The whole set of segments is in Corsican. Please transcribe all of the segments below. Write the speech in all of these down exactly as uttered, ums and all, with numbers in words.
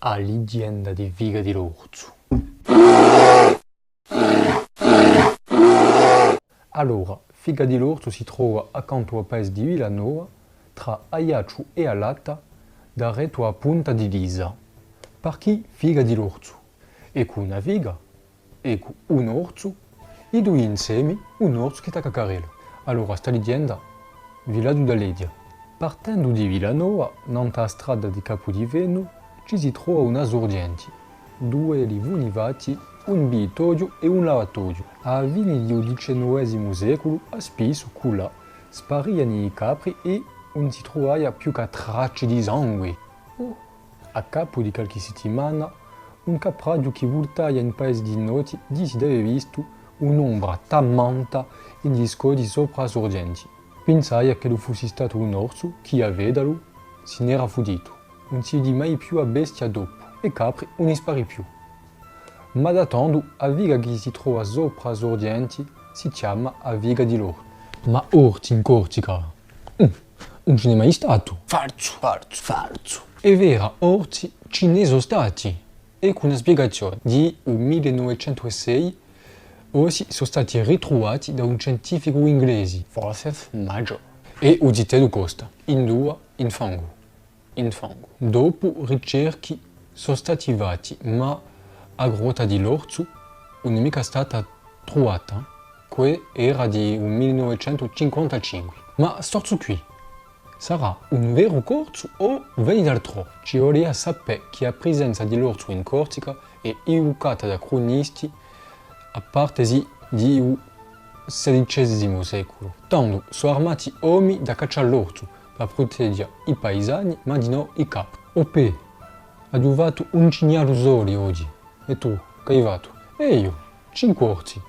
A lighjenda di Fica di l'Orzu. Allora, Fica di l'Orzu si trova accantu à u paese di Villanova, trà Aiacciu è Alatta, daretu à a punta di l'Isa. Parchì Fica di l'Orzu? Eccu una fica, eccu un orzu, i dui insemi, un orzu chì tacca a carrella. Allora, sta lighjenda vi l'aghju da leghja. Partendu di Villanova, nant'à a strada di Capu di Fennu, ci si trova una surghjenti, duelli funi fatti un biitoghju è un lavatoghju. À a fini di u dicennovesimu seculu, à spissu, culà, spariani i capri è ùn si truvaia più cà tracci di sangue. À capu di calchì sittimana, un capraghju chì vultaia in paesi di notti dissi d'avè vistu un'ombra tamanta in i scogli sopra a surghjenti. Pinsaia ch'ellu fussi statu un orzu chì, à vedalu, si n'era fughjitu. Ùn si vidi mai più a bestia dopu, è i capri ùn ni spari più. Ma da tandu a fica chì si trova sopra a surghjenti si chjama a fica di l'orzu. Ma orzi in Corsica? Mm, ùn ci n'hè mai statu. Falsu, falsu, falsu. Hè vera, orzi ci ne sò stati. Eccu una spiegazioni. Di u mille novecentu è sei, ossi sò stati ritruvati da un scientificu inglesi, Forsyth Major, è u ziteddu Costa, in dui, in fangu. In fangu. Dopu ricerchi sò stati fatti, ma a grotta di l'orzu ùn hè micca stata truvata, què era di u mille novecentu cinquantacinque. Ma st'orzu quì sarà un veru corzu o veni d'altrò? Ci vulia à sapè chì a prisenza di l'orzu in Corsica hè iucata da crunisti à partesi di u sedicesimu seculu. Tandu sò armati omi da caccià l'orzu, pà pruteghja i paisani, ma dinò i capri. O pè, aghju fattu un cignali soli oghji. È tù, ch'ai fattu? È eiu, cinque orzi.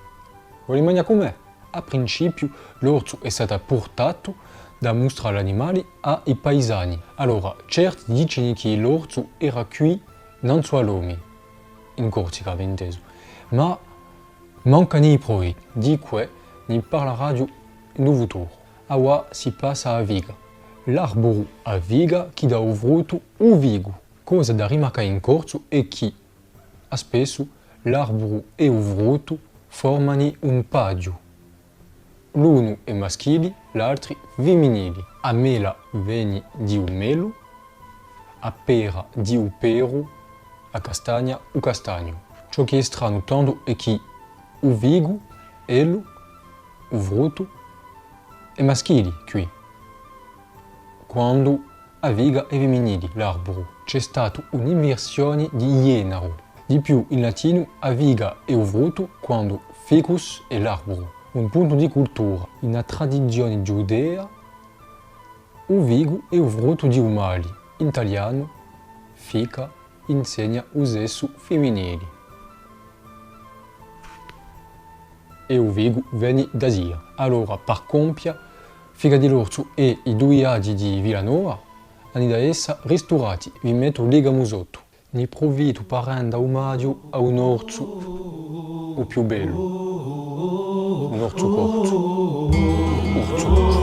Voli manghjà cù mè? À principiu, l'orzu hè statu purtatu da mustrà l'animali à i paisani. Allora, certi dicini chì l'orzu era quì nanzu à l'omi, in Corsica, ben intesu. Ma mancani i provi, di què ni parlaraghju in u futuru. Avà si passa à a fica. L'arburu à fica chì dà u fruttu, u ficu. Cosa da rimarcà in corsu hè chì, à spessu, l'arburu è u fruttu formani un paghju. L'unu hè maschili, l'altri fiminili. A mela veni di u melu, a pera di u peru, a castagna u castagnu. Ciò chì hè stranu tandu hè chì u ficu, ellu, u fruttu, hè maschili quì, quandu a fica hè fiminili, l'arburu. Ci hè statu un'invirsioni di ghjenaru. Di più, in latinu, a fica hè u fruttu, quandu ficus hè l'arburu. Un puntu di cultura. In a tradizioni ghjudea, u ficu hè u fruttu di u mali. In talianu, fica insegna u sessu fiminili. È u ficu veni d'Asia. Allora, par compia, Fica di l'Orsu è i dui aghji di Villanova ani da essa risturati, vi mettu u ligamu sottu. Ni prufitu par renda umaghju à un orsu u più bellu, un orsu corsu, orsu corsu.